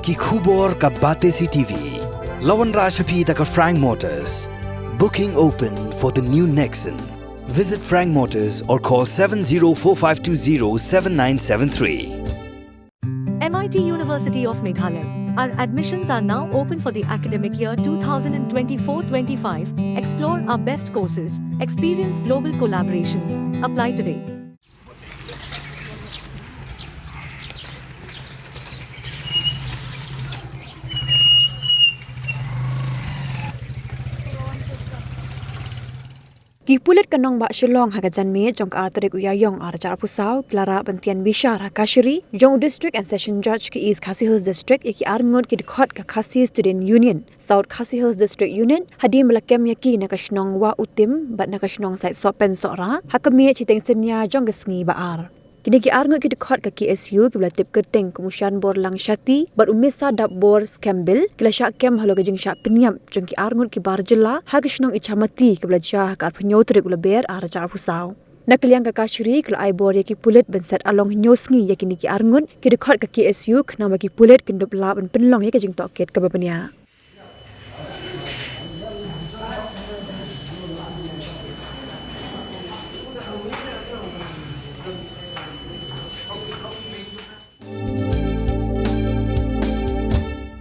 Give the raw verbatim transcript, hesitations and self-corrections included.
Ki khubor ka Batesi T V. La wanrah sha phi da ka Frank Motors. Booking open for the new Nexon. Visit Frank Motors or call seven zero four five two zero seven nine seven three. M I T University of Meghalaya. Our admissions are now open for the academic year twenty twenty-four twenty-five. Explore our best courses, experience global collaborations. Apply today. Ki pulit ka nongbah Shillong ha ka janmiet jong ka ar tarik u Ïaïong ar hajar arphew saw ki la rah ban tian bishar ha kashari jong u District and Session Judge ka East Khasi Hills District ïa ki arngut ki dkhot ka Khasi Student Union, South Khasi Hills District Union, hadien ba la kem ïa ki na ka shnong Wah Utim bad na ka shnong Saitsohpen Sohra ha ka miet shiteng synñia jong ka sngi Ba-ar. Kine ki arngut ki dkhot ka K S U kiba la tip kyrteng kum u Shanborlang Shatty bad u Mesa Dapbor Skembil ki la shah kem halor ka jingshah pynïap jong ki arngut ki bar jylla ha ka shnong Ichamati kaba la jia ha ka arphew hynñiew tarik u Lber ar hajar arphew saw. Na ka liang ka kashari ka la ai bor ïa ki pulit ban set along hynñiew sngi ïa kine ki arngut ki dkhot ka K S U khnang ba ki pulit kin dup lah ban pynlong ïa ka jingtohkit kaba bniah.